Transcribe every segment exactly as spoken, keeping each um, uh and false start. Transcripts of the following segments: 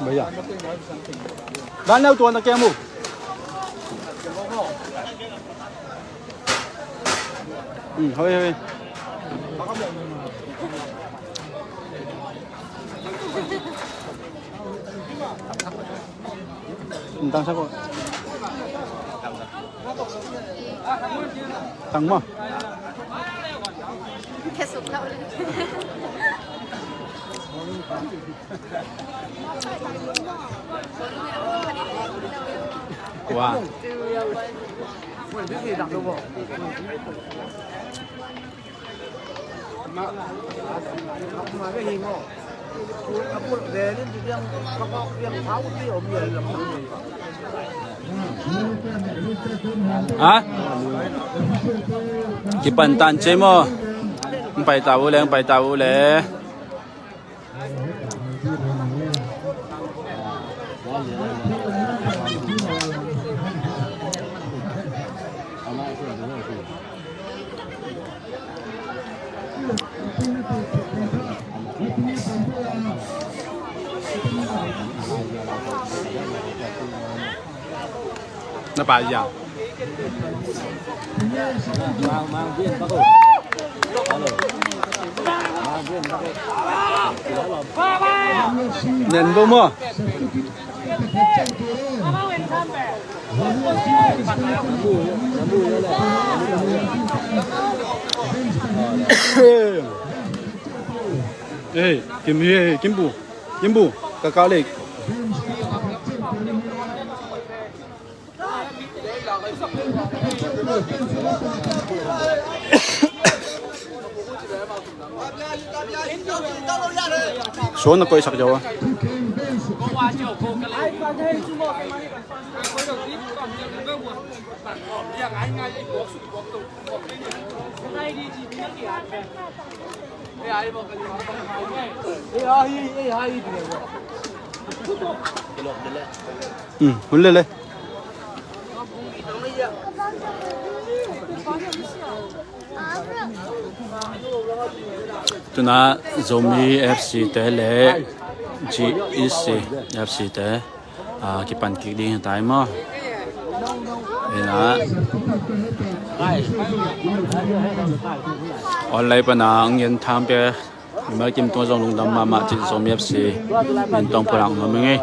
Bhaiya. Dan neu tuan na kemu. Hmm, hoi, hoi. Tang sa ko. Tang mo. Kesuk tau le. Wow. Ha? Kipan tan ci maw? Hong pai ta uh le, hong pai ta uh le. Na pa ya. Nen bo mo. Ei, kim hi, ei, kim bu, kim bu, ka ka lek. Suan na koih sak jo a. Hmm, hun lele. Tuna Zomi F C te le G E C F C te, ah, kipan kik ding hi tai maw? Ina online pana ang yan tham pe. Mimal kim tung zong lungdam mahmah cih Zomi F C min tawng pulak nuam ing ei.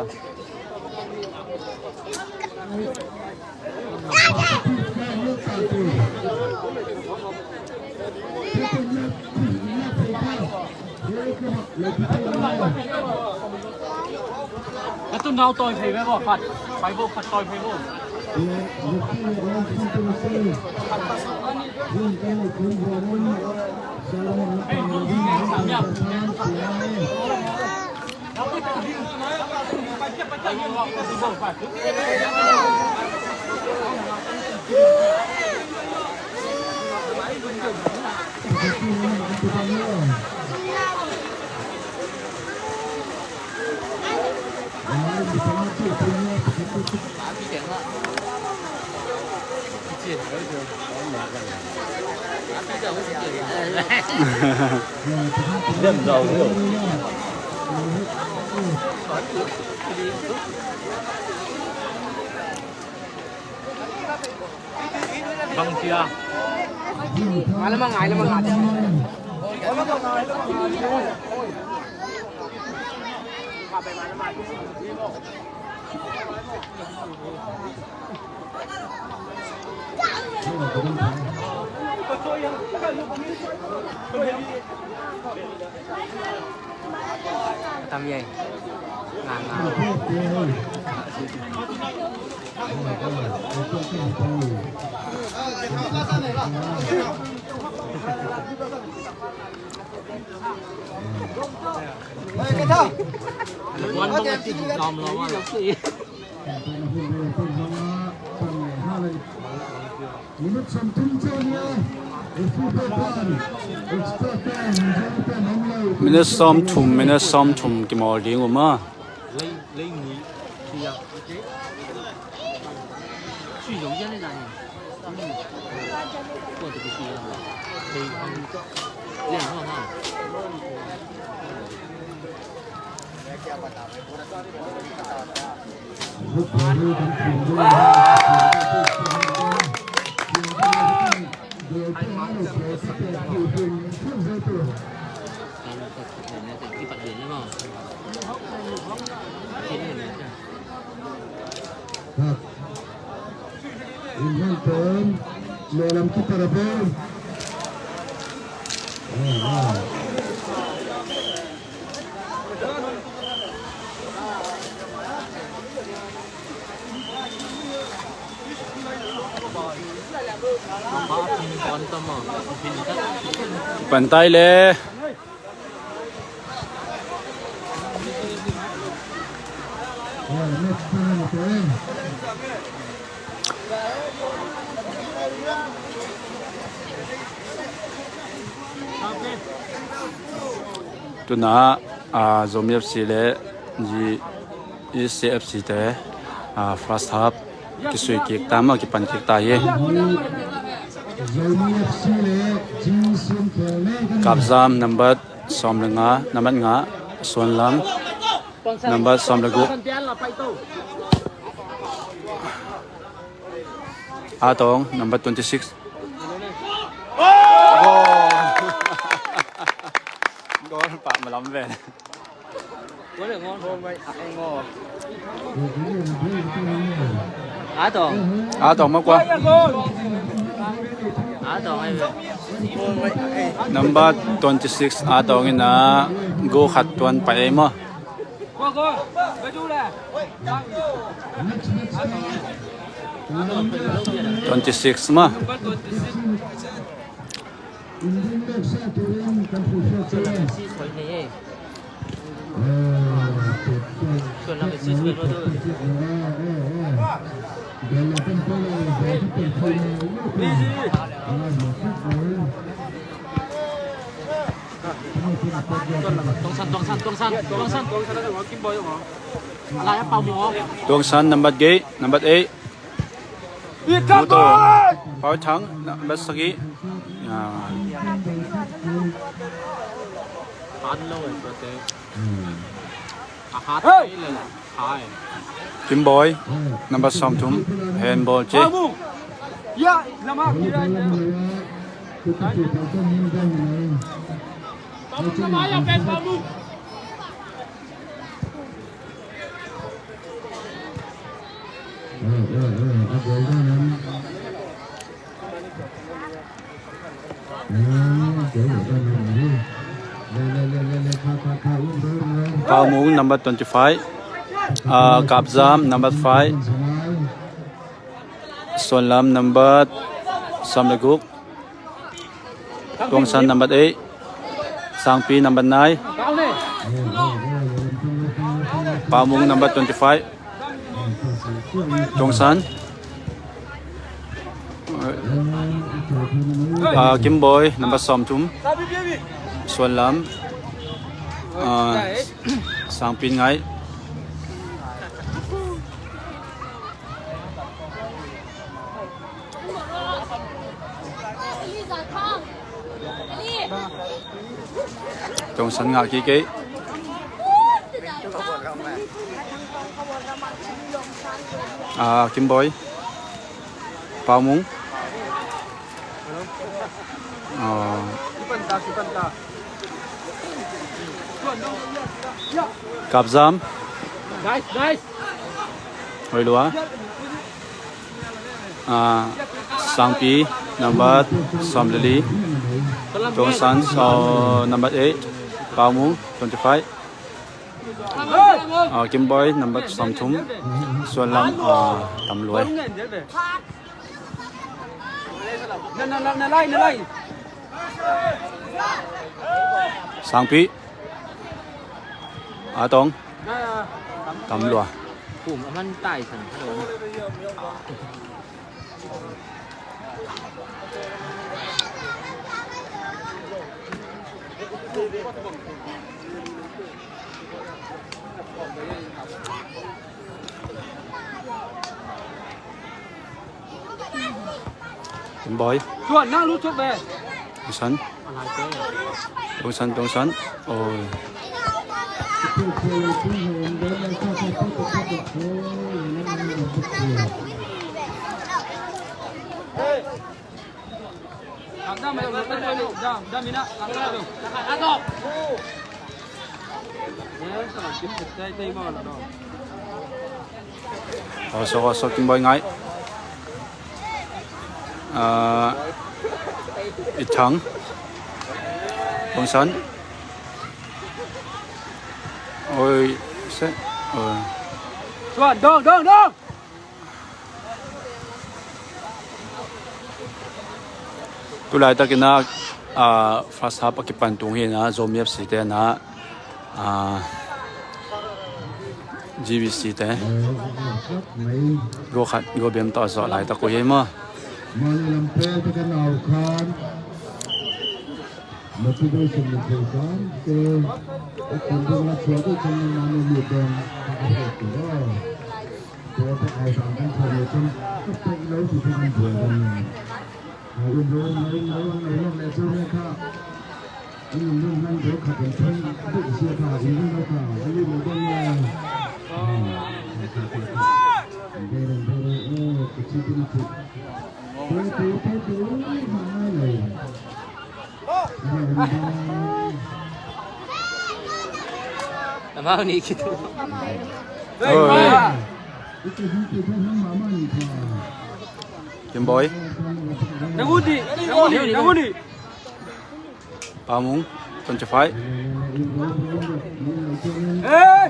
Ka tun nau tawi phei ve bo khat. Pai bo khat tawi phei bo. Bang cia. Ngai lamang, ngai lamang, ngai lamang. Tam ye. Nga, nga. Wan bang a cin dam lo a. Minute sawmthum, minute sawmthum kimawl ding uh maw. Inn hong pom, lehlam kipat a pom. Pantai le. Tuna, ah, Zomi F C le G E C F C te, ah, first half kisui kik ta maw, kipan kik ta hi. Kapzam nambat sawm le nga, nambat nga, Suanlam nambat sawm le guk. A Tawng, number twenty-six. Goal! Goal pah malam ve. A Tawng. A Tawng mah kua. A Tawng ai ve. Number twenty-six, A Tawng in a goal khat tuan pah ei maw. Twenty-six mah. Tuang San, Tuang San, Tuang San, Tuang San, Tuang San, Tuang San, Kim Boy, Tuang San, number eight, number eight. Pau Thang, number sagih. Kim Boy, number sawmthum, handball ci. Pau Mung, number twenty-five. Ah, Kap Zam, number five. Suan Lam, number sawm le guk. Tuang San, number eight. Sang Pi, number nine. Pau Mung, number twenty-five. Tuang San. Ah, Kim Boy, number sawmthum. Suan Lam. Ah, Sang Pi Ngai. Tuang San ngah kik ei. Ah, Kim Boy. Pau Mung. Ah. Kap Zam. Nice, nice. Hoih lua. Ah, Sang Pi, number sawm le li. Tuang San, so, number eight. Pau Mung, twenty-five. Ah, Kim Boy, number sawmthum. Suan Lam, ah, tam lua. Sang Pi. A Tawng. Tam lua. Kim Boy. Tuan, nang lut thuk ve. Tuang San. Tongsan, Tongsan. Oi. Aw, so, aw, so, Kim Boy ngai. Ah, i Thang. Tongsan. Oi, se. Oi. Tuan, dong, dong, dong. Tulaitak in ah, ah, first half a kipan tung hi in ah, Zomi F C te in ah, ah, G B C te goal khat, goal bem tawh a zawh laitak uh hi maw. Motivation min thei kan te, a kum dong la chuak i kan na na ni dong a a hek lo. Te te ai sang kan thei ni kan ka pek lo ti te kan buai kan ni. A in lo lo lo lo lo le chu ne kha. A in lo lo lo kha kan thei a bu sia kha in lo kha a in lo dong le. Dong dong dong o ka chi ti ni ti. Te te te te ma lo. Amau nih khit uh. Oi. Kim Boy. Nang ut dih, nang ut dih, nang ut dih. Pau Mung, twenty-five. Hey!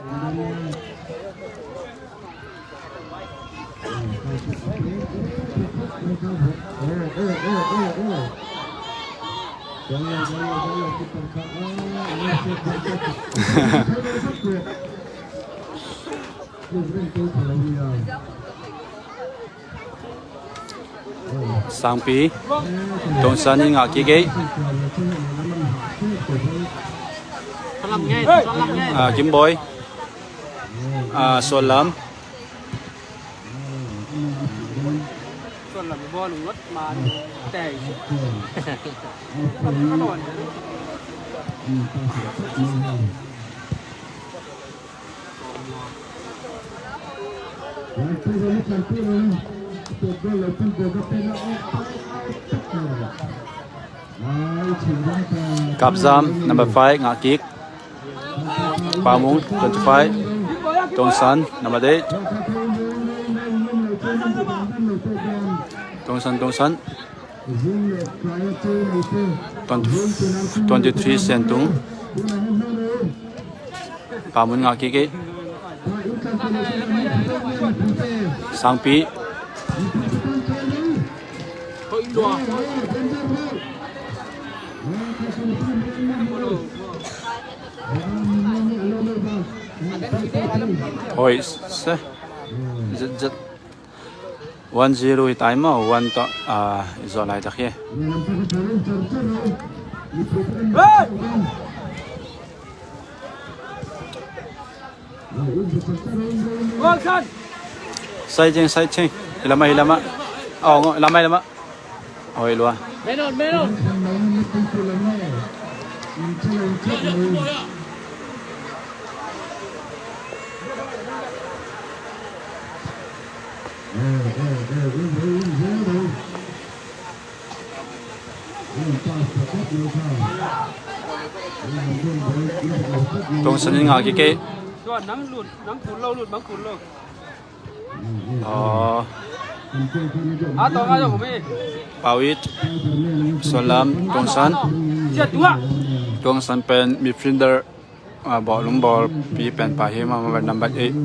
Sangpi, Tongsan in ngah kik ei. Ah, Kim Boy. Ah, Suan Lam. Suan Lam bawlung ngot man tei. Kapzam, number five, ngah kik. Pau Mung, twenty-five. Tongsan, number eight. Tongsan, Tongsan. Twenty, twenty-three Siantung. Pau Mung ngah kik ei. Sangpi. Hoi se. Zet, zet. One zero hi tai maw, one tawh, ah, i zawh laitak hi. Sai ceng, sai ceng. Hi lamah, hi lamah. Oh, hi lamah, hi lamah. Oi lua. Menon, menon. Tongsan in ngah kik ei. Tuan, nang lut, nang kul lo, lut, nang kul lo. Aw. Pau It, Suan Lam, Tongsan. Tongsan pen midfielder, ah, bawlung bawlpi pen pa hi mah, number eight.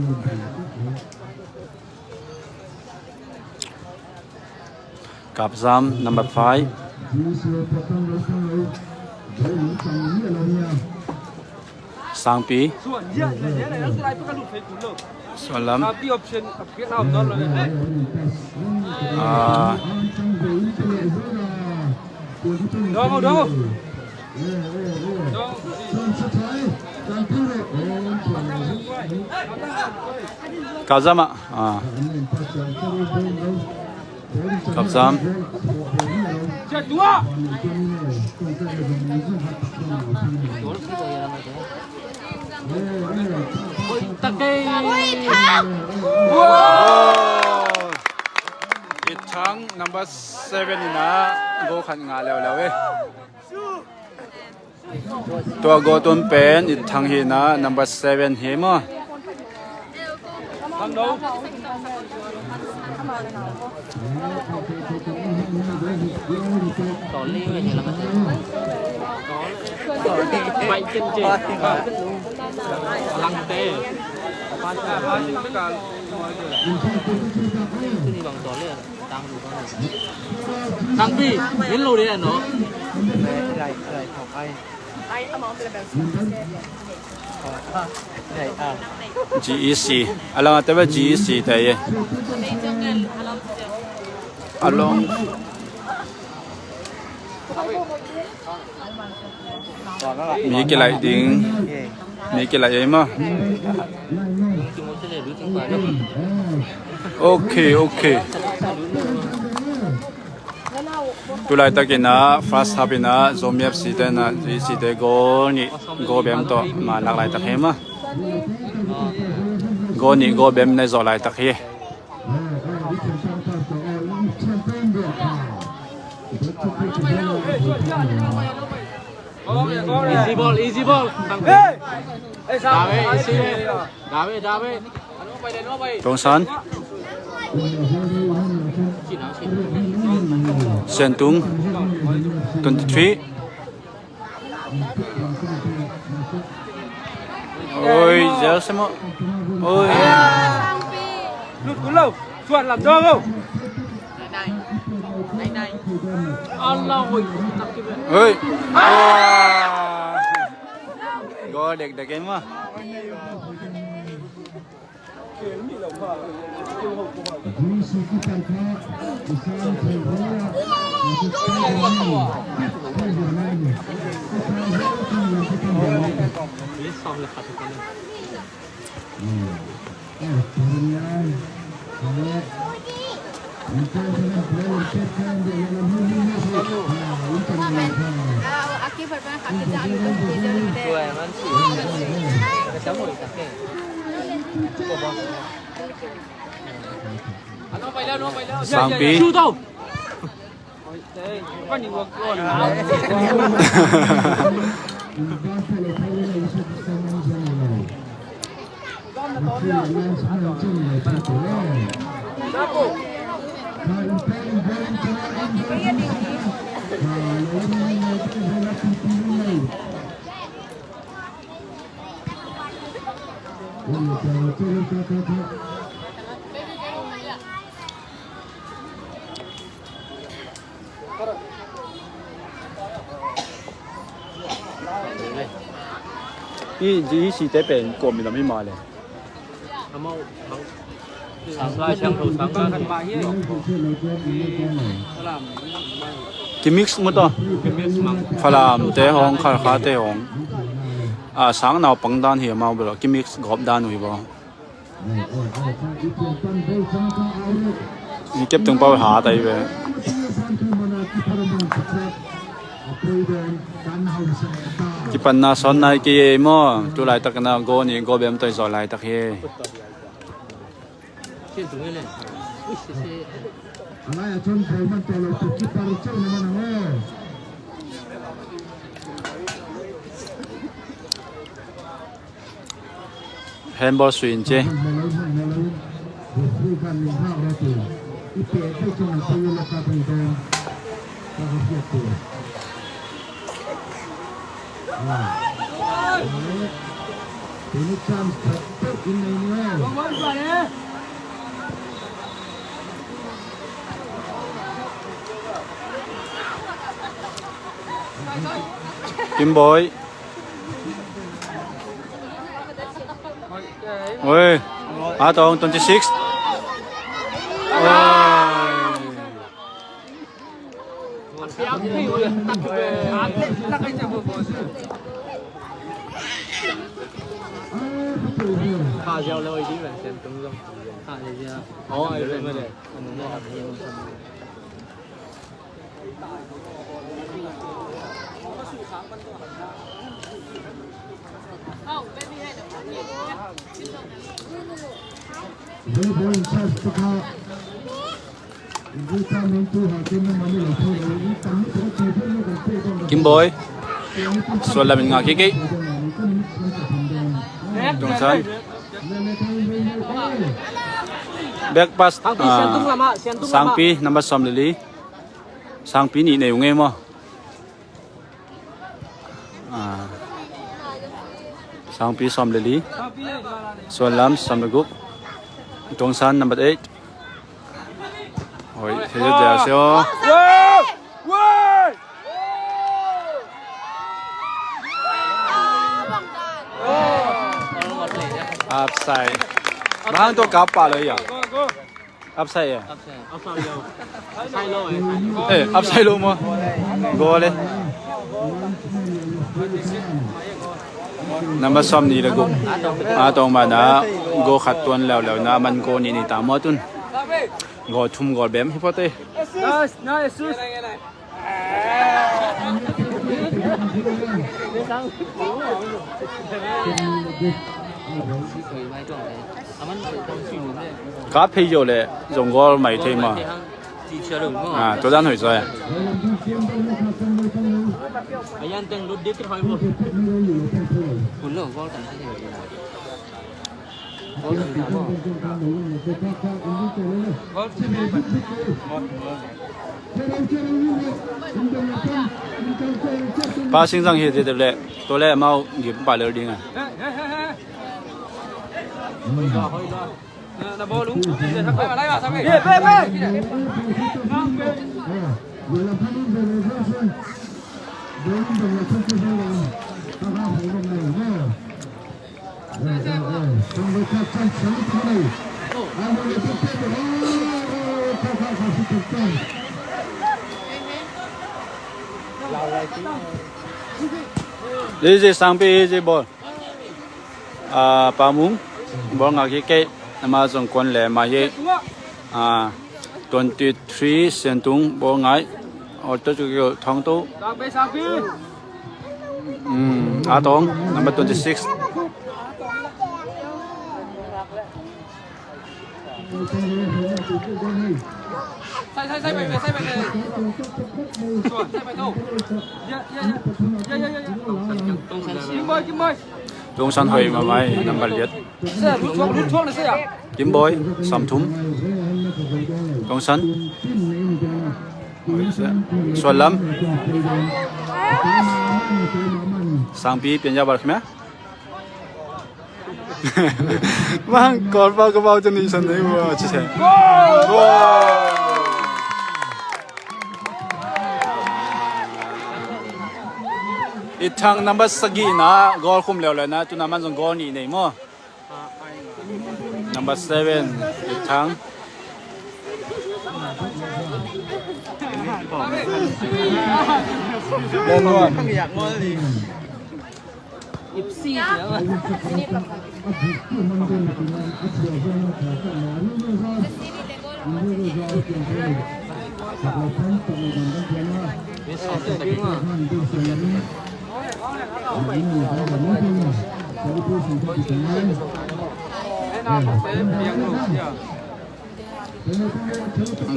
Kapzam, number five. Sangpi. Suan Lam. Ah. Kapzam ah. Ah. Kapzam. Ithang number seven in a goal khat ngah leuleu e. Tua goal tun pen Ithang hi na, number seven hi maw. Thangpi, min lo dia no. G E C. A lang a te ba G E C te ye. A long. Mi kilaih ding. Mi kilaih ei maw. Ok, ok. Tulaitakin a first half in a Zomi F C te in a G E C te goal nih goal bem tawh ma lak laitak hi maw. Goal nih goal bem na zawh laitak hi. Easy ball, easy ball. David, easy ball. David, David. Tongsan. Sentung. Twenty-three. Oi, zel semo. Oi. Lut kun lo. Suat lam dong lo. Oi. Go dek dek em ma. Sangpi. I, i site pen kawm i lam hi mah le. Kimix mu ta. Falam te hong, Khalkha te hong. A, sang naupang dan hi amau bel kimix gawp dan uh hi baw. I kep tung pau ha tai ve. Kipanna sawn nai kei ei maw. Tu laitak na goal nih goal bem tawh i zawh laitak hi. Handball sui in ci. Kim Boy. Oi. Atong twenty six. Oi. Kimboy, sual lamin ngah kei kei. Tungsan. Back pass, ah, Sangpi, number sawm le li. Sangpi nih nei uh ngei maw? Ah. Sangpi sawm le li. Suan lam sawm le guk. Tungsan number eight. Hoi, thei zia sio. Upside. Bang tua kapa lo ya. Upside ya. Eh, upside lo mo. Goal eh. Number sawm nih le guk. A tong mana goal khat tuan leuleu na man goal nih nei ta maw tun. Goal thum goal bem hi phot eh. Nice, nice. Ka phei zo le zong goal mai thei maw? Ah, tua dan hoih zaw. Passing zang hi tete le, tua le amau gim pa lel ding a. Easy, Sangpi, easy ball. Ah, Pamung, ball ngah kik kei, ama zong kuan le, mah hi. Ah, twenty-three, Siantung, ball ngai. Auto to kiu, Thong to. Hmm, A Tong, number twenty-six. Tungsan hoih mahmah, number liat. Kimboy, sawmthum. Tungsan. Suan lam. Sangpi, pian ya bal khmia. Bang, goal pau ka pau cun i san nei uh a ci se. Goal! I Thang number sagih na goal khum leuleu na, tuna man zong goal nih nei maw? Number seven, I Thang.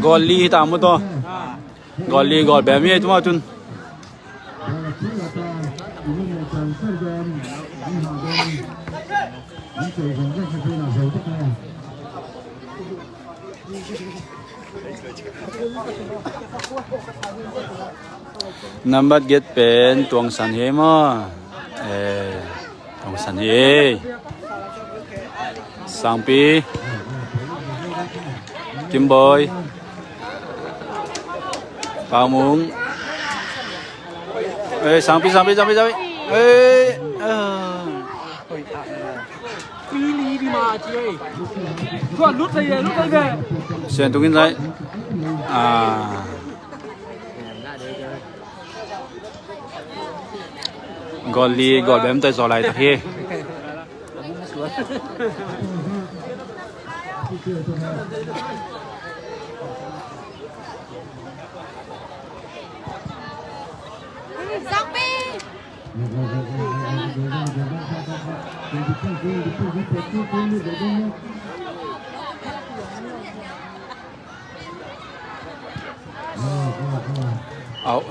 Goal li hi ta mu to. Goal li, goal bem hi tu ma tun. Nambat get pen Tuang San hi maw? Eh, Tuang San hi. Sangpi. Kimboi. Pamung. Eh, Sangpi, Sangpi, Sangpi, Sangpi. Eh, ah. Sian tungin lai. Ah. Goal li, goal bem toi zaw lai tak hi. Au.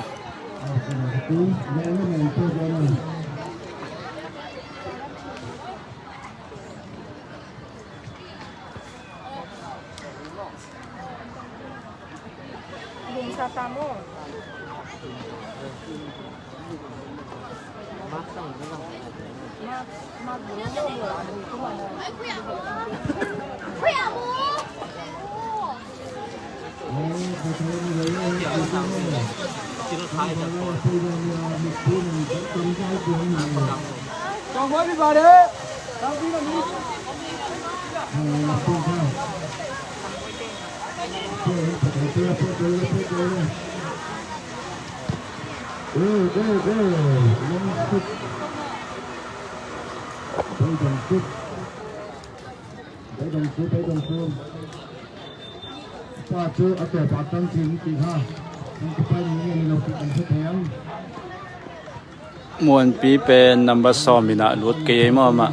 Muanpi pen number sawm in ah lut kei ei maw mah.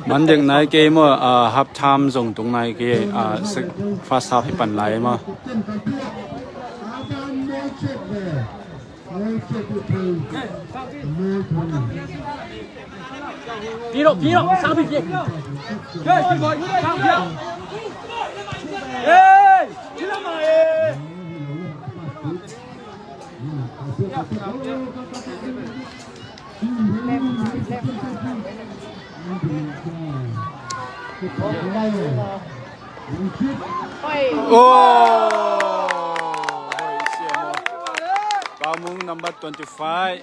Man dek nai kei maw, ah, half time zong tung nai kei, ah, first half hi pan lai maw. Oh! Hoih siam aw. Pau Mung number twenty-five.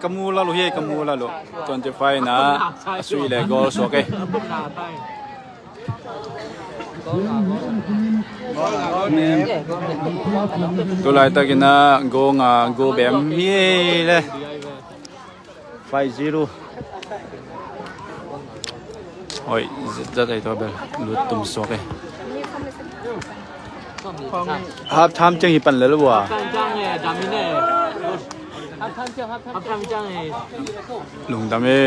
Ka mu la lo hi, ka mu la lo. Twenty-five na a sui le goal suak e. Tulaitak in a goal nga goal bem hi le. Five zero. Oi, zat ai to bel lut tum suak e. Half time ciang hi pan lel ua. Lungdam e.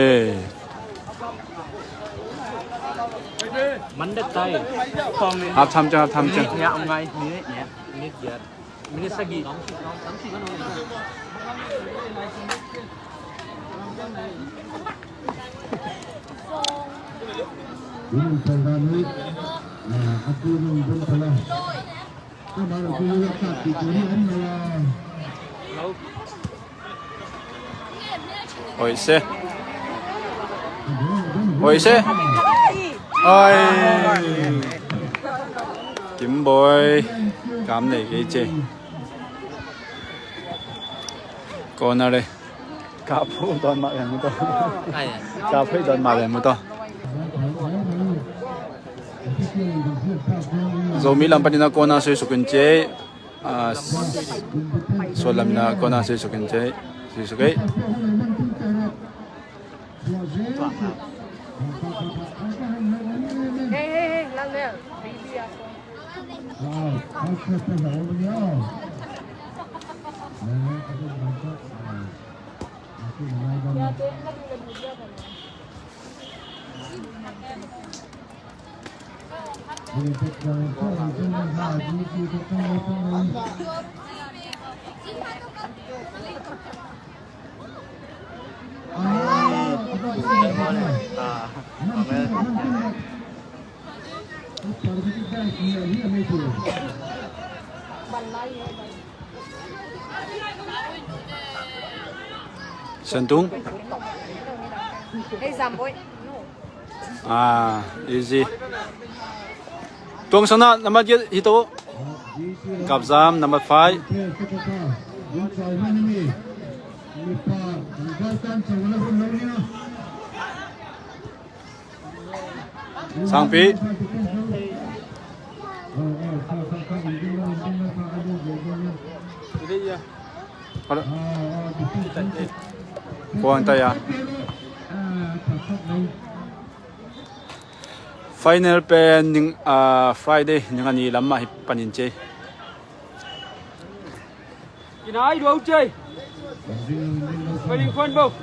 Half time ciang, half time ciang. Minute sagih. Hoih se. Hoih se. Oi. Kim Boy. Kam nei kei ce. Corner le. Ka phu don mah ve mu to. Ai. Ka phu don mah ve mu to. Zomi lam panin a corner sui suk in ce. Ah, Suan lam in a corner sui suk in ce. Sui suk ei. Hey, hey, hey, lang there. Baby, ah. Sentung. Ah, easy. Tuang sana nambat giat hi to. Gapzam nambat five. Sangpi. Puang taya. Final pen ning, ah, Friday ning a ni lam mah hi panin ci.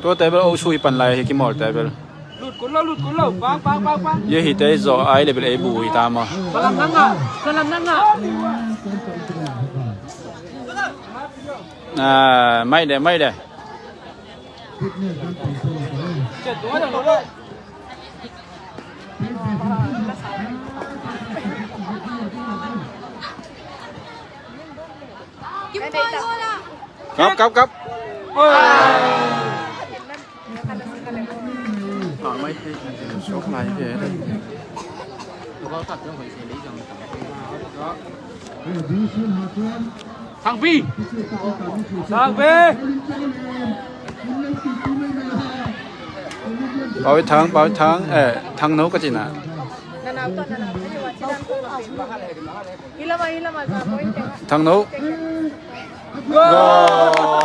Tua table o sui pan lai hi kimawl table. Ye hi te zo ai le bel ei bu hi ta maw. Salam nanga, salam nanga. Ah, mai de, mai de. Kap, kap, kap. Sangpi. Sangpi. Pau Thang, Pau Thang, eh, Thang No ka cina. Thang No. Goal.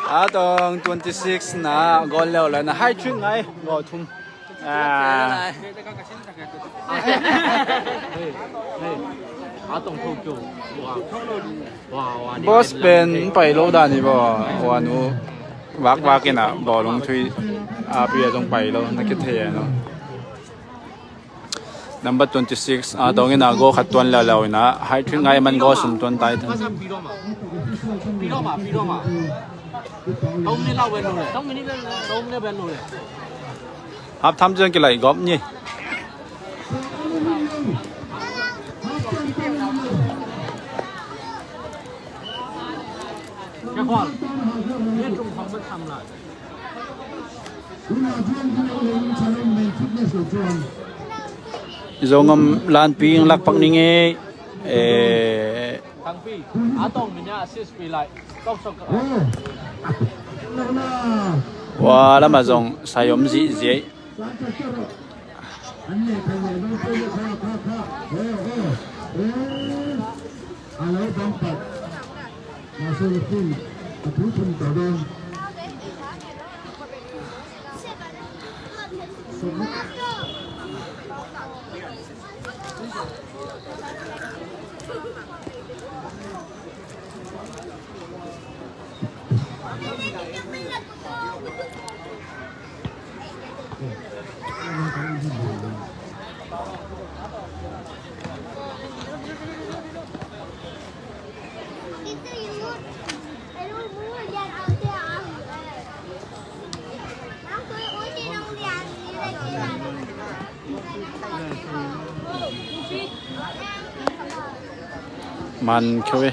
A tong twenty six na goal leu lai na hat-trick ngai goal thum. Ah. Boss pen pai lo dan hi bo. Ua nu vak vak ina bawlung thui a pia zong pai lo na kithei no. Number twenty six a dong ina goal khat tuan lalo ina hat-trick ngai man goal sum tuan tai. Half time ciang kilai gawp ni. I Zongam lanpi ing lak pak ning ei. Eh, Thangpi, a tong min a assist pi lai. Tong sok. Wa lama zong sai om zihziah. Man kheu e.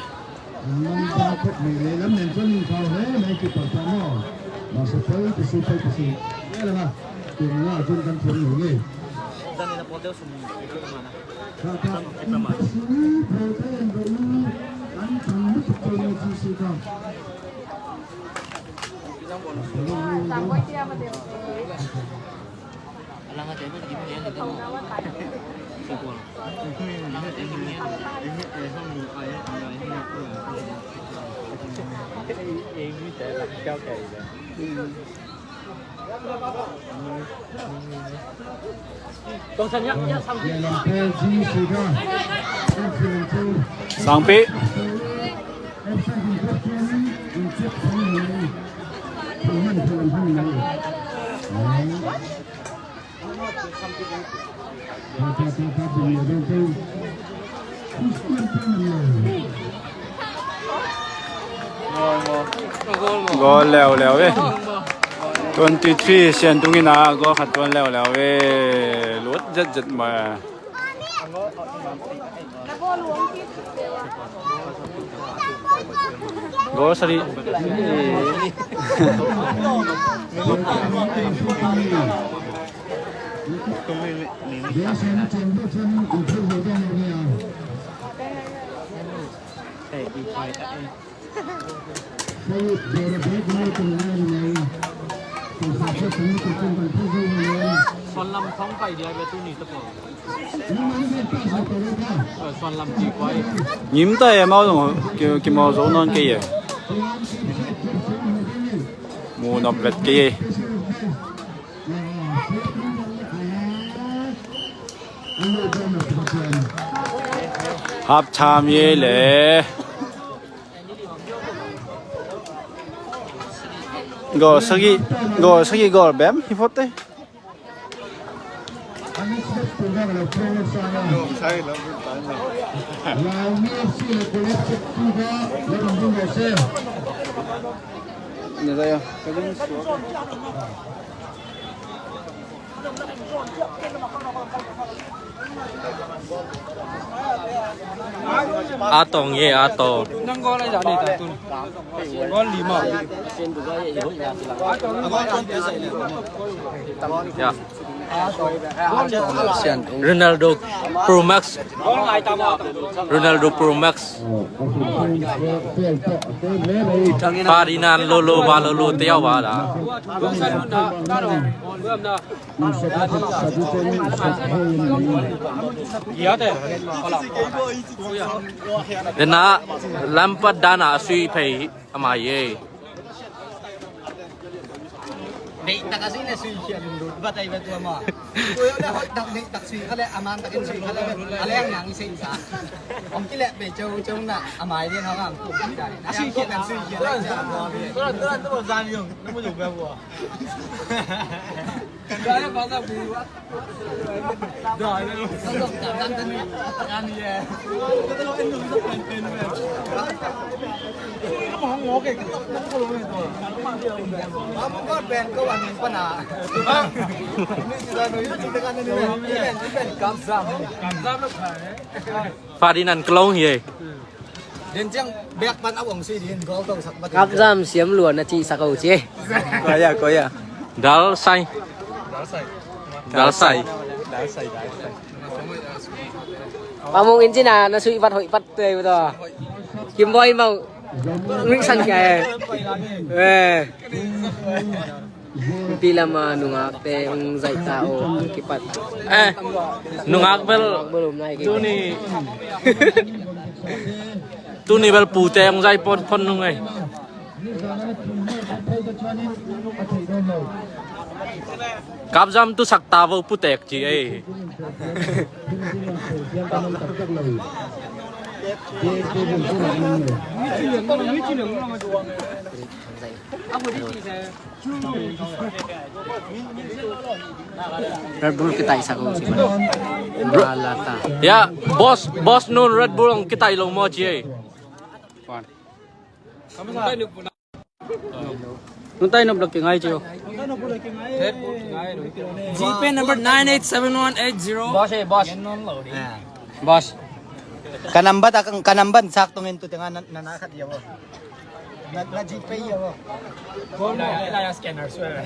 Sangpi. Goal leuleu e. Twenty three Sian Tung in a goal khat tuan leuleu ve. Lut zetzet mah. Goal sari. Suan lam khong pai dia bia tu ni ta ko. Suan lam ci kuai. Ngim ta e mau zong ki mau zo non kei e. Mu nop vet kei e. Hap tham ye le. Goal sagih, goal sagih goal bem hi phot te. A tong ye, a tong. Nang gol a ya ni ta tun. Gol lima. Ya. Ronaldo Pro Max. Ronaldo Pro Max. Ferdinand lolo ba lolo teo ba da. Dena lampat dana a sui phei a mai ye. Neih tak a sui le sui khia lunglut va tai va tua ma. Tua yo le hot tak neih tak sui kha le a man takin sui kha le a leng nang i sei sa. Om ki le pe chau chau na a mai lian hang ang. A sui khia kan sui khia le cha. Tua tua tua zan yong na mu yong ba bua. Ferdinand ka long hi e. Den ciang bek pan a wong sui din gol to sak ba. Kap zam siam luan na ci sak o ci. Koya, koya. Dal sai. Dal sai. Pamung in cina na sui pat hoi pat te to. Kim boy mau. Ring san kya e. Eh. Pi lama nungakte hong zaihta aw kipat. Eh, nungak bel tuni, tuni bel pute hong zaih pon pon nung ei. Kapzam tu sakta vo putek ci ei. Red Bull kitai sa ko si Bro. Malata. Ya, boss, boss nun Red Bull ang kitai lo mo ci ei. Nun tai nop lak ki ngai ci o. G P number nine eight seven one eight zero. Boss, eh, boss. Boss. Ka number ta, ka number sak tong in tu tengah na, na, na khat ya bo. Na, na G P ya bo. Ila, ila ya scanner swear.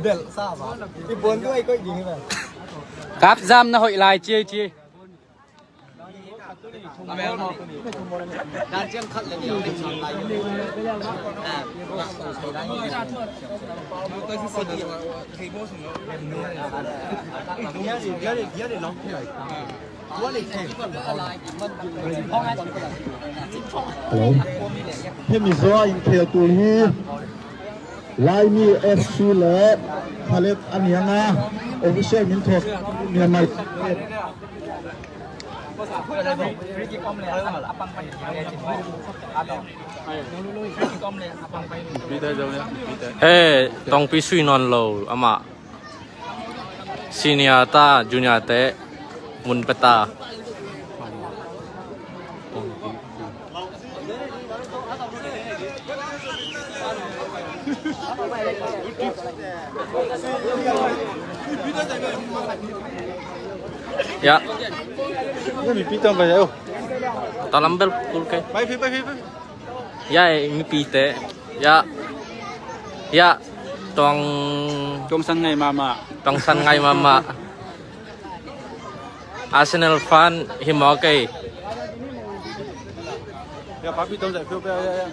Del sa ba. I bon tu ai koi ding ba. Kap zam na hoi lai ci ci. Hello. Hemi zaw in khel tul hi. Laimi F C le Khaled a nianga official min thok Myanmar. He, Tongpi sui nawn lo amah. Senior ta, junior te mun peta. Ya. Mipi tawm pai o. Talam bel kul kai. Pai, pai, pai, pai. Ya, eh, mipite. Ya. Ya. Tuang, tuang san ngai mahmah. Tuang san ngai mahmah. Arsenal fan hi mawk ei. Ya, papi tawm zai phiu phiu, ya, ya.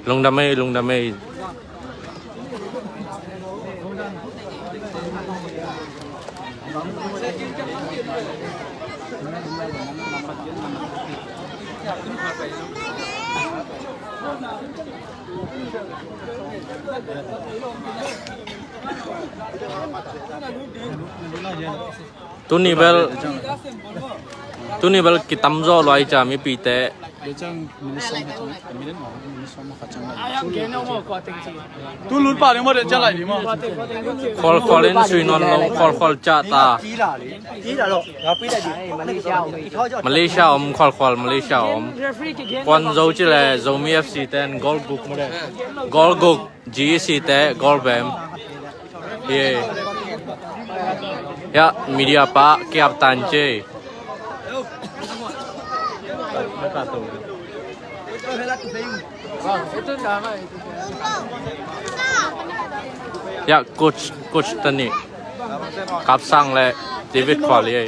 Lungdam ei, lungdam ei. Tuni bel, tuni bel kitamzaw luai cia mipite. Tu lut pa ding maw, deh cia lai ding maw. Khualkhual in sui nawn lo, khualkhual cia ta. Malaysia om, khualkhual Malaysia om. Kuan Zo ci le Zomi F C ten goal guk maw deh. Goal guk. G E C te goal bem. Ye. Ya, media pa kiap tan ce. Ya, coach, coach tani. Kap Sang le David Khual ye.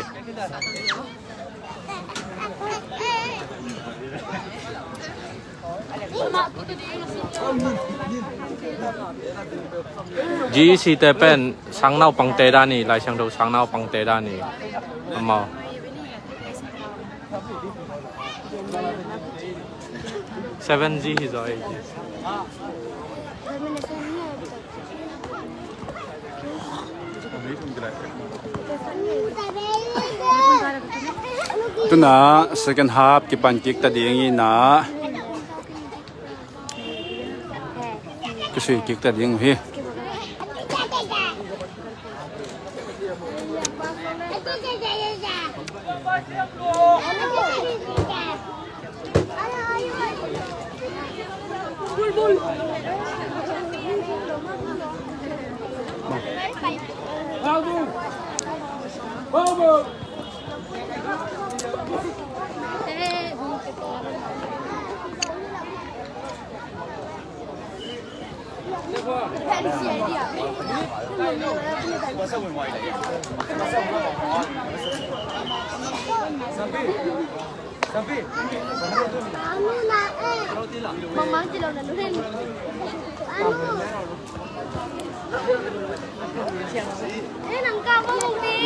G E C te pen sang naupangte dan hi, Lai Siangtho sang naupangte dan hi. Amau. Seven G hi zaw ei. Tuna second half kipan kik ta ding hi na. Kisui kik ta ding uh hi.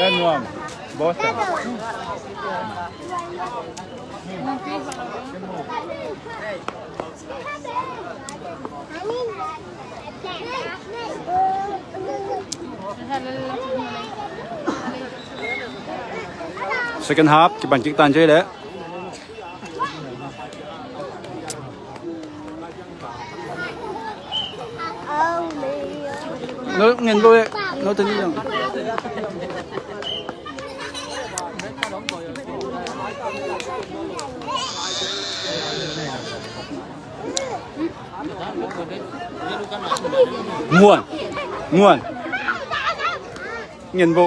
Len nuam. Boss. Second half kipan kik tan ce le. No, ngen bo e. No, tani lang. Nguan. Nguan. Ngen bo.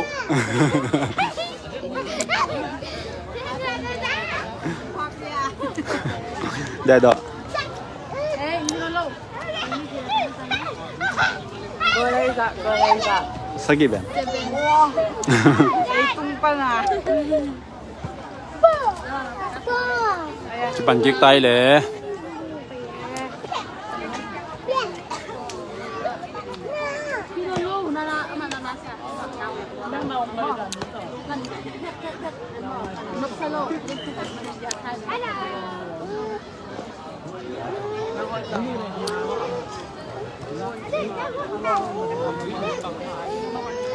Dai do. Sagih ben. Ci pan kik tai le.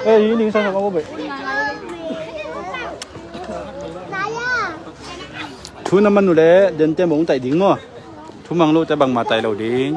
Eh, ini saya sama Bobe. Thu na man uh leh dente mong taih ding maw? Thu mang lote bangmah taih lo ding.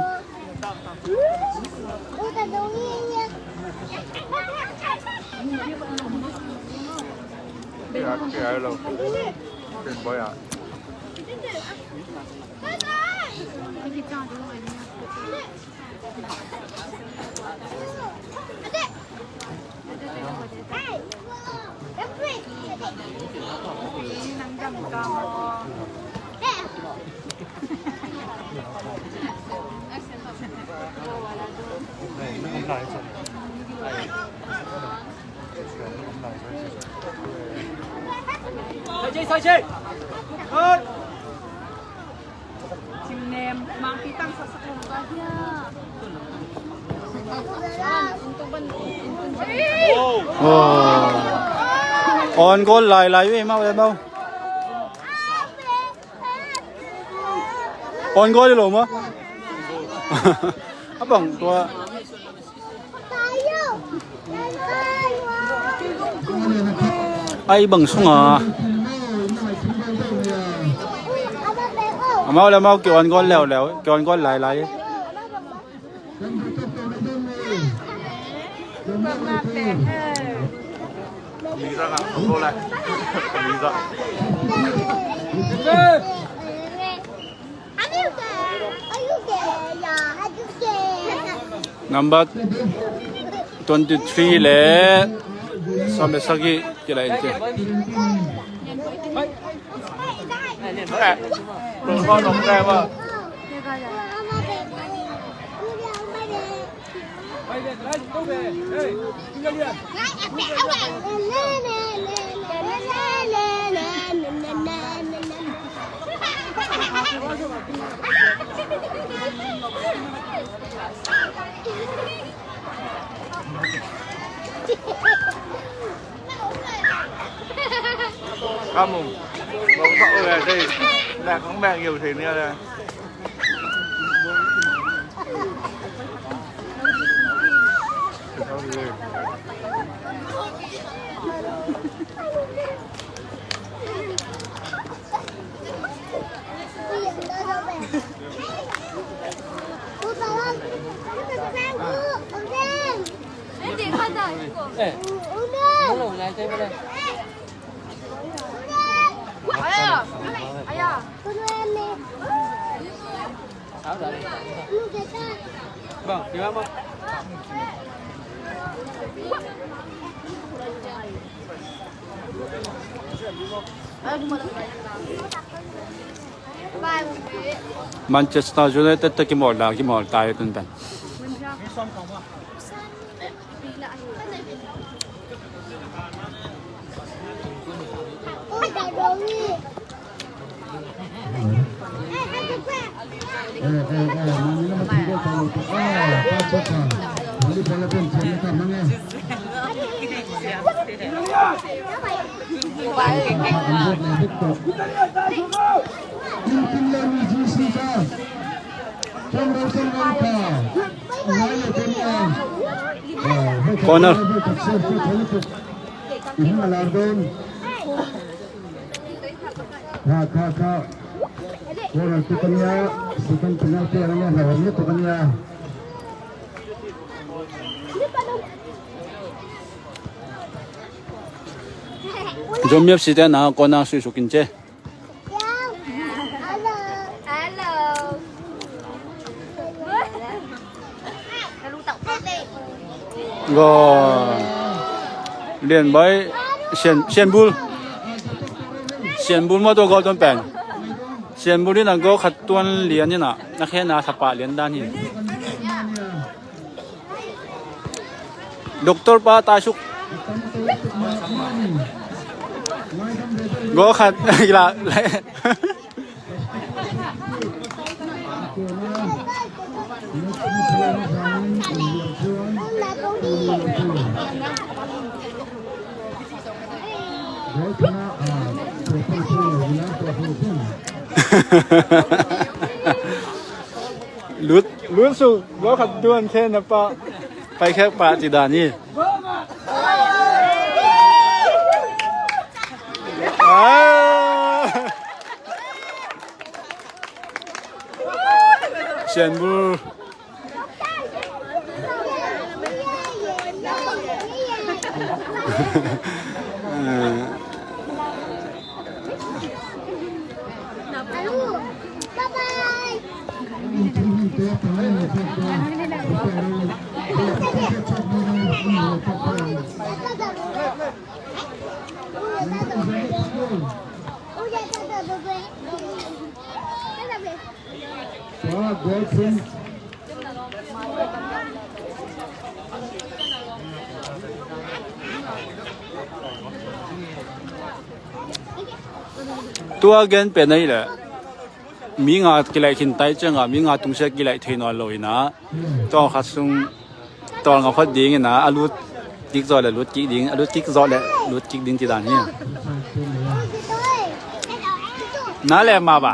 Aw. On goal lailai ve mau le mau. On goal lo maw? A bang tua. Ai bang sunga. Amau le mau ki on goal leuleu, ki on goal lailai. Number twenty three le sawm le sagih kilai in ci. Ka mum. Bawng bawh uh le dei. Nek hong beng yeu thei nia le. Manchester United te kimawl la kimawl tai tun pen. Corner. Kha, kha, kha. Corner tu kan ya. Second penalty ang ya. Zomi F C te na corner sui sukin che. Hello. Hello. Go. Lian bai. Sian, Sian Bul. Sian Bul maw tua goal tuan pen. Sian Bul in a goal khat tuan lian in a. Na khen a thapa lian dan hi. Doctor pa taisuk. Goal khat la. Lut, lut suk, goal khat tuan khen na pa. Paikhek pah ci dan hi. Ah. Sianbul. Tua gen pen ahih leh mi nga kilaih khin tai ciangah mi nga tungsiah kilaih thei nawn lo inah, tua khat sung tawlnga phot dingin ah, a lut kik zawh le lut kik ding, a lut kik zawh le lut kik ding ti dan hi. Na le ma ba.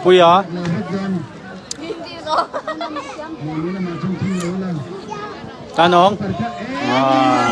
Pui a. Tanong. Ah.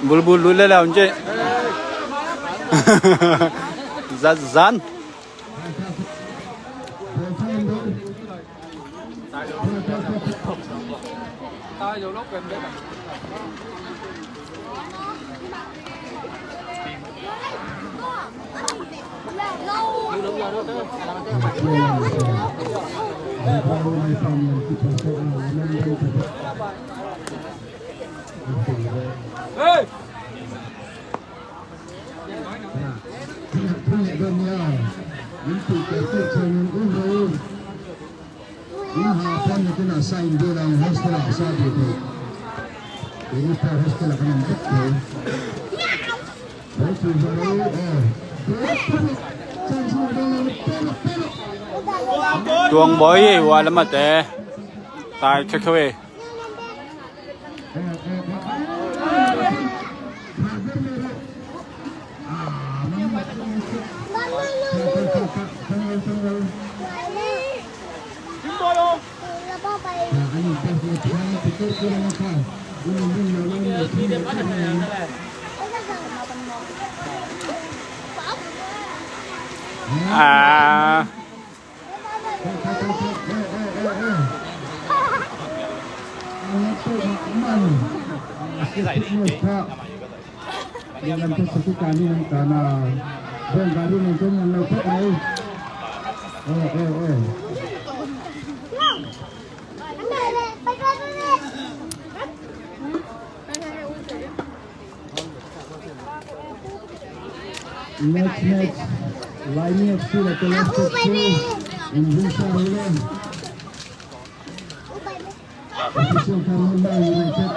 Bulbul lule la unje. Zazan. Hey! Tuang bawi hi, ua lamate. Tai khekhe. Ah. Next, next. Laimi F C le Telas F C. Injun sa rule. Official time number United.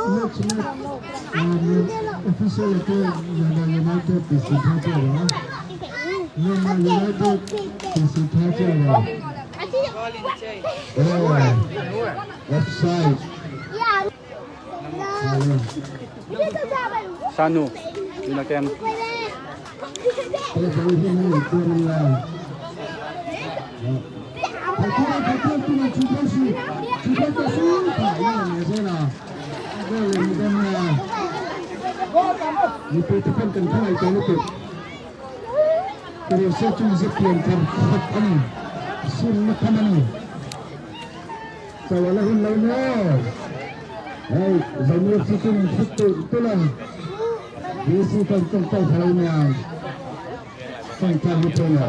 Next, next. Um, official letter, Myanmar United, P C Thai Player. Myanmar United, P C Thai Player. Oh, offside. Sanu, ina ken. Tawala hun lo ne. Hei, Zomi FC tun sik tu tu la. BC kan kan tai khalai ne. Kan kan ni tu na.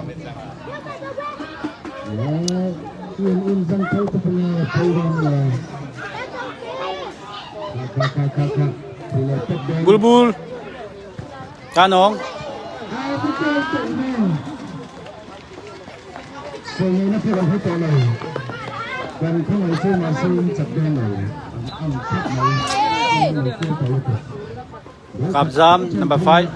In in zang kai tu punya kai ram ne. Ka ka ka ka. Bulbul. Ka nong. Kapzam, number five.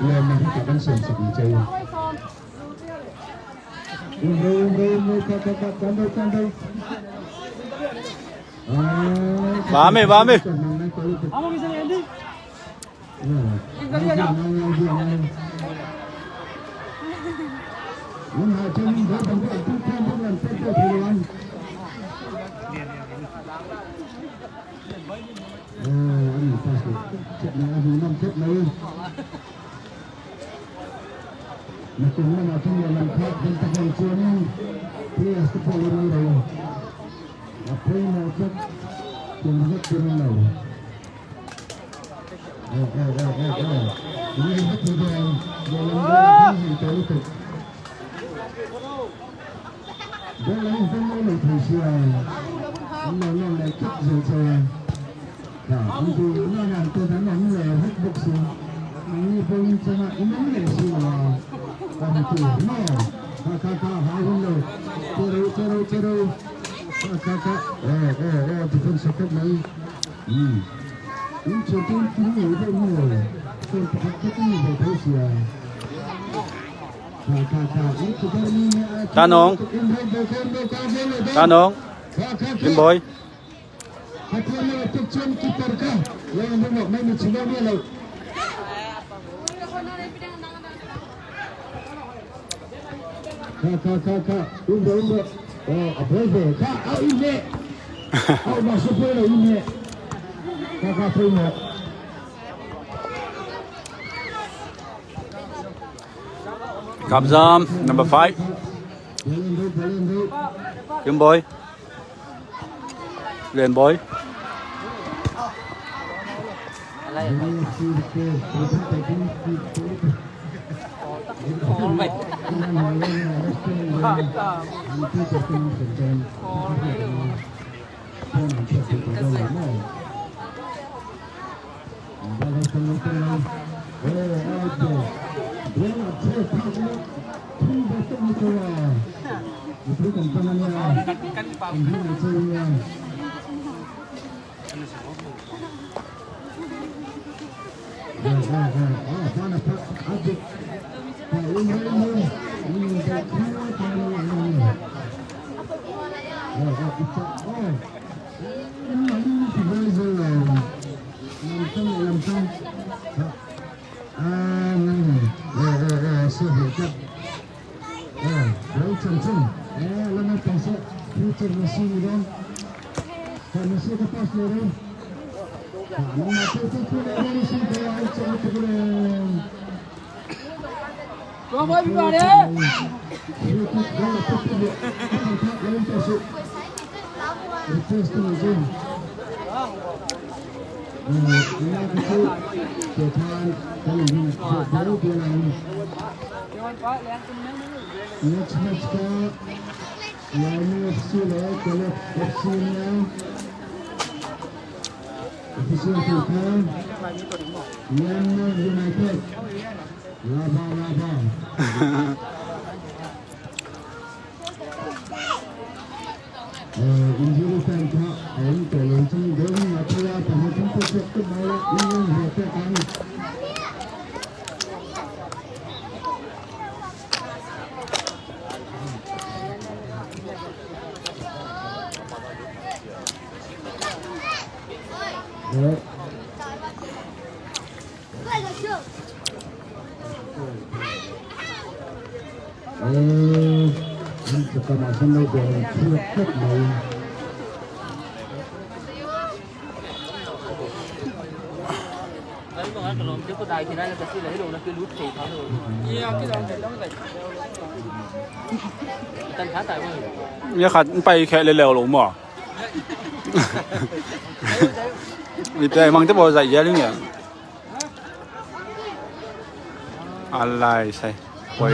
Bame, bame. Tanong. Tanong. Limboi. Ka, ka, ka, ka. Umba, umba. Oh, a boy be. Ka, au in ne. Au ma su boy la in ne. Ka, ka, boy mo. Kapzam, number five. Kim Boy. Len Boy. Next match ka Laimi FC le Kalek FC nia. Official ka Myanmar United. Laba, laba. Eh, injury time kha a om tawh leng cang dong, a thei a pahal cang tawh cek tuk mai la, in leng hua tawh kan. Eh. Ya khat pai kheh leleu lo maw? Ite mang te bo zai ya ling ya. Alai sai. Koi.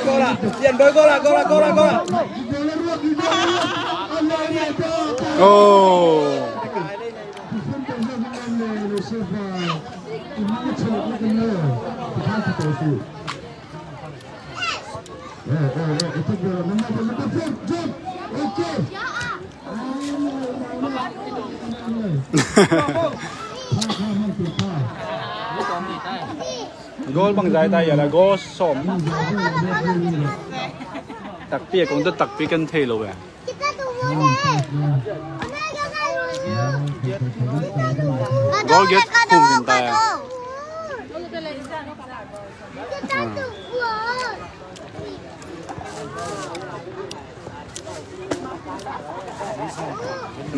Gola, yan boy, gola, gola, gola, gola. Oh. Goal bang zai ta ya la, goal sawm. Takpi a kong ta takpi kan thei lo ve. Goal get kum min ta ya.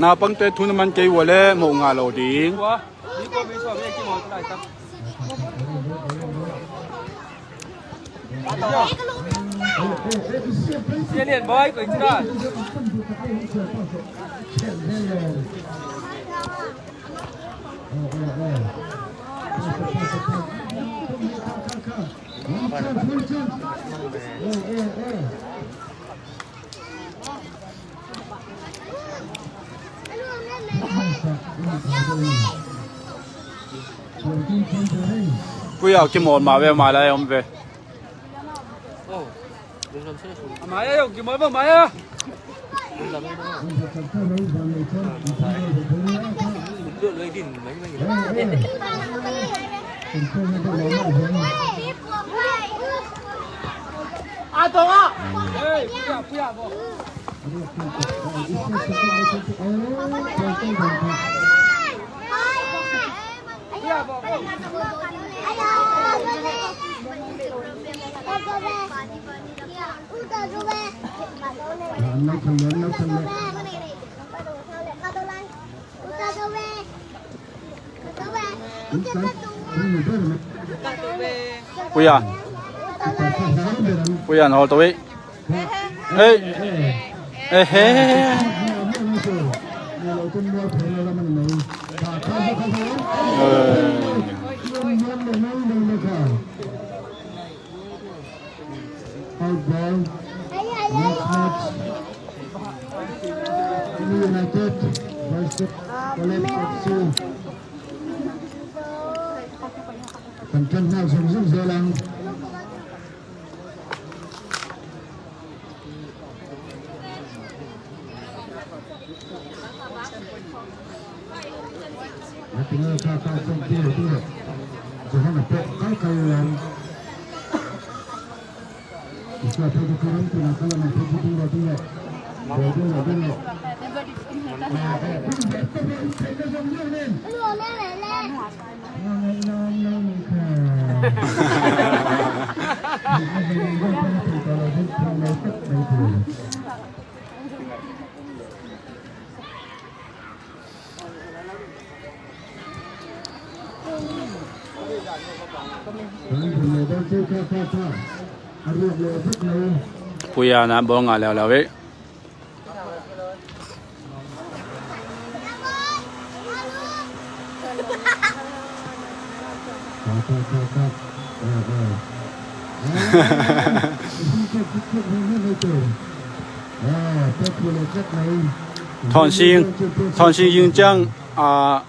Naupangte thu na man kei ua le moh ngah lo ding. Kuya kimawl mah ve, mah lai om ve. Maya yo, kimawl mah, maya. Puyan. Puyan, hawl to ei. Ei. Ei, he. Ei. Out ball. Next match. United versus College F C. Kan kan hna zungzung zelang. Puyan ah bawlnga leuleu ei. Thawn sing, thawn sing ying ciang, ah,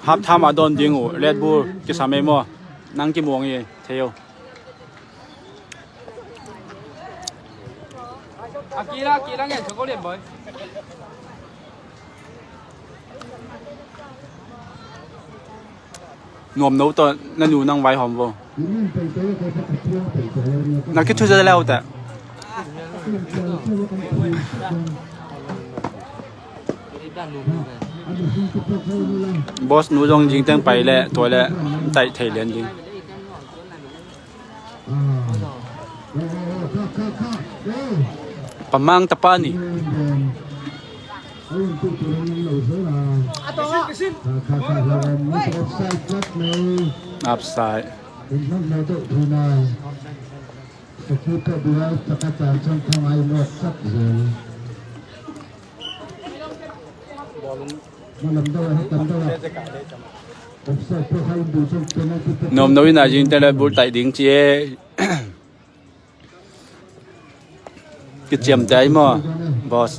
half time a dawn ding uh Red Bull kisam ei maw? Nang kimuang hi thei uh. Akila, akila ngen sa ko lian boy. Nuam no tawh na nu nang vaihawm vo. Na kithu za leu ta. Boss nu zong jingteng pai le tua le taih thei lian ding. Pamang tapa ni. Upside. Nuam no in a jing tele bul taih ding ci e. Kiciam te ai maw, boss?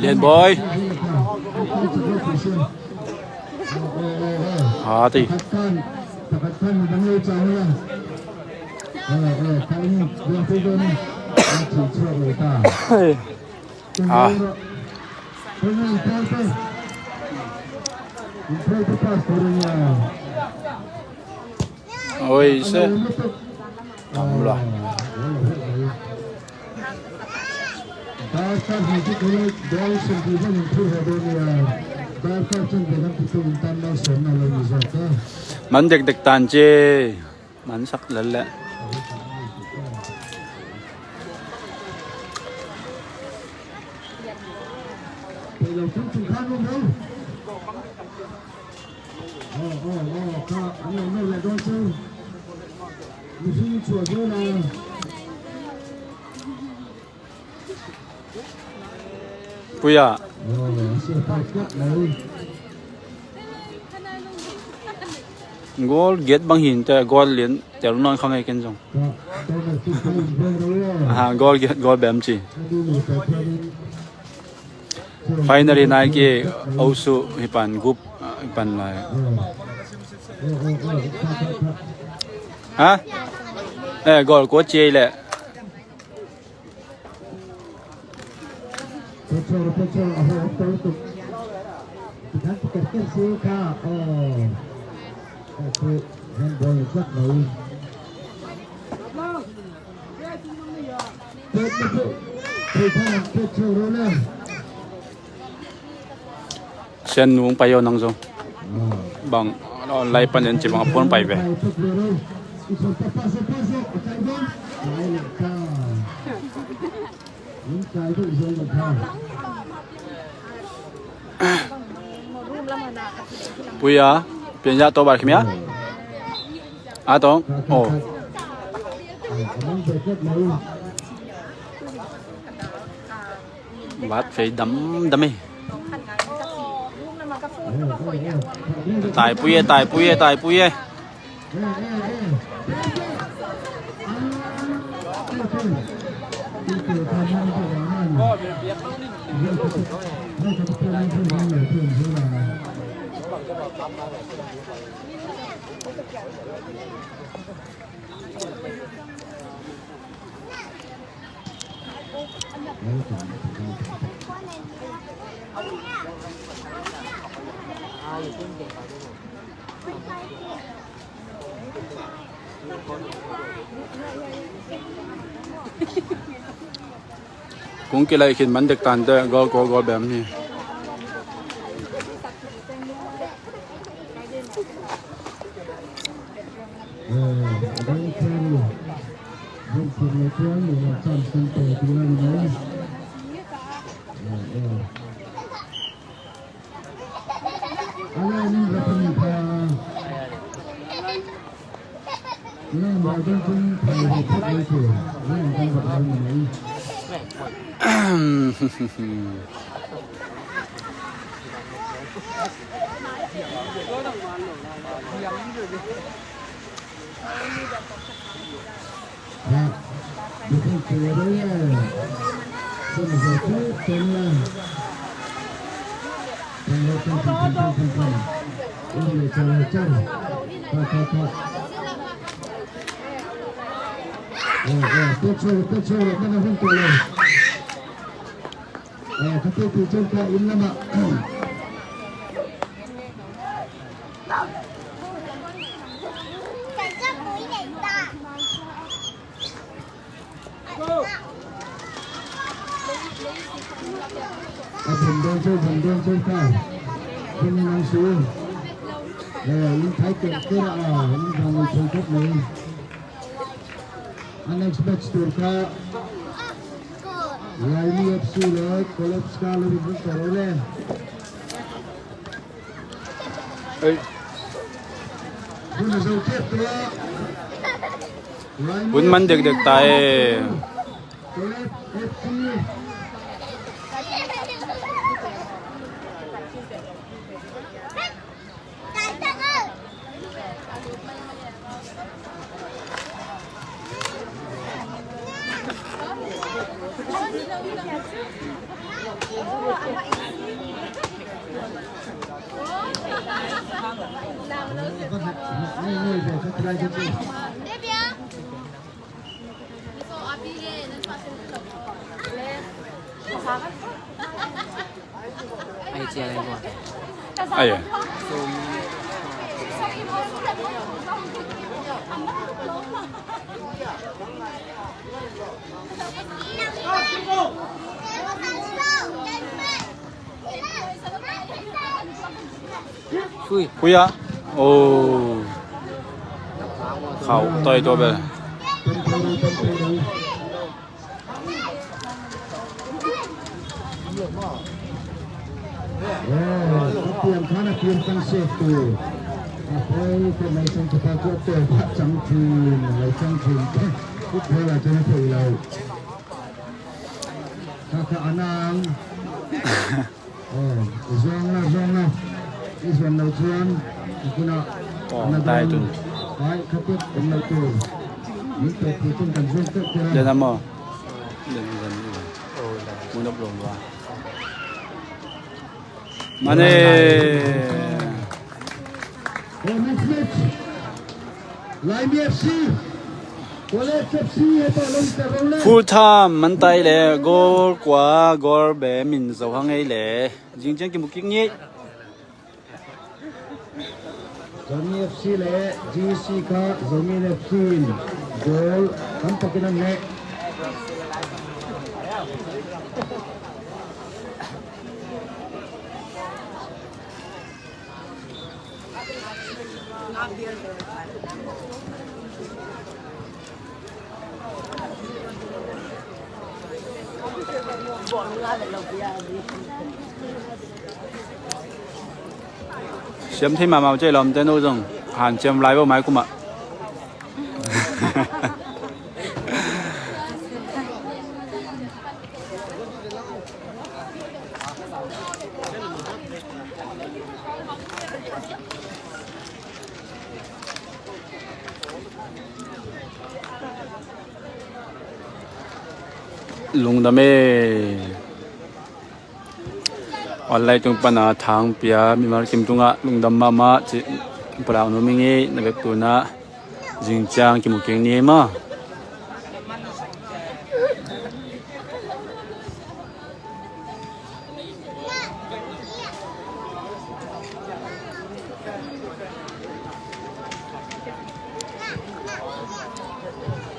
Lian Boy. Ha ti. Ha. Oi se. Tam lo. Man dekdek tan ci. Man sak lel leh. Puya. Goal giat bang hin te, goal lian tel nawn kha ngei ken zong. Ha, goal giat, goal bem ci. Finally nai ki osu hi pan gup, ah, hi pan lai. Ha? Eh, goal ko ci le. Sian nung pai yo nang zong. Bang, lai pan en ci bang a phone pai ve. Puya, pian ya to bar kimia. A tong, oh. Vat fei dam dam e. Tai pui e, tai pui e, tai pui e. Kung kilai khin man dek tan te, goal, goal, goal bem hi. A bun dong ceu, bun dong ceu ka. Bun in ang su. Eh, in thai tek tek a, in bang in thai tek mai. A next match tur ka. Laimi F C le College ka le bun ka le. Ei. Hun man dekdek ta e. Ai, cia lai bua. Ai, eh. Khui. Khui ah. Oh. Khau toi tua bel. Pian khan a pian kan sek tu. A poi kan mai sang tu pa tu tu pa chang thin, mai chang thin. Kut phe la chang thei lo. Kha kha anang. Oh, zuang la, zuang la. I zuan lo chuan, i kuna. Oh, ana tai dong tun. Ai, kha pek kan lo tu. Min pek tu tun kan zuang pek pek la. Dia nama? Dia nama? Mun up long dua. Mane. Oh, next match. Laimi F C. College F C, he pa long ta rong le. Full time man tai le, goal kua, goal be min zo hang ei le. Zing ciang kimu kik ni. Zomi F C le G C kha Zomi F C in goal tam takin an neh. Siam thei mahmah uh cei lawmte nu zong hanciam lai bo mai kumah. Lungdam e. Online tung pana thang pia mimal kim tungah lungdam mahmah ci. Palak nu ming i na vek tuna zing ciang kimu keng ni ma.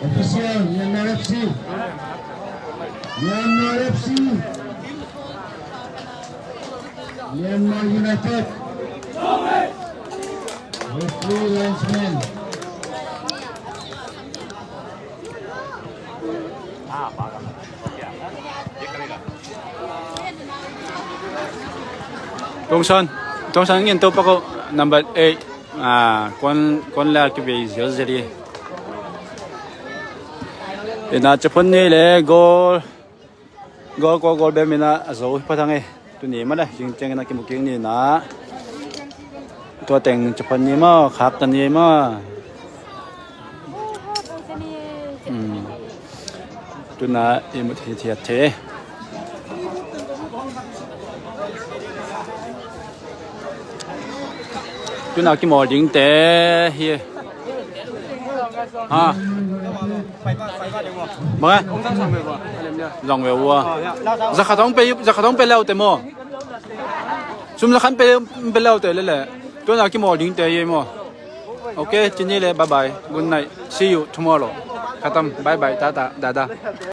Official, Myanmar F C. Myanmar F C. Myanmar United. Referee, linesman. Tongsan, Tongsan ngen to pako number eight. Ah, kuan, kuan la ki bei zia zia di. Ina, Chaphon ni le Gol, Gol, Gol, Gol Bem ina a zo hi pha thang e. Tuni mah le, zing ciangin a kimu kik ni ina. Tua teng Chaphon ni maw, khak ta ni maw. Hmm. Tuna i mut hi thiat the. Tuna kimawl dingte hi. Ha. Bang e? Zong ve ua. Zakhat hong pe, zakhat hong pe leute maw. Sum zakhat pe, pe leute lele. Tuna kimawl dingte hi maw. Ok, cini le, bye bye. Good night. See you tomorrow. Khatam. Bye bye. Tata. Dada.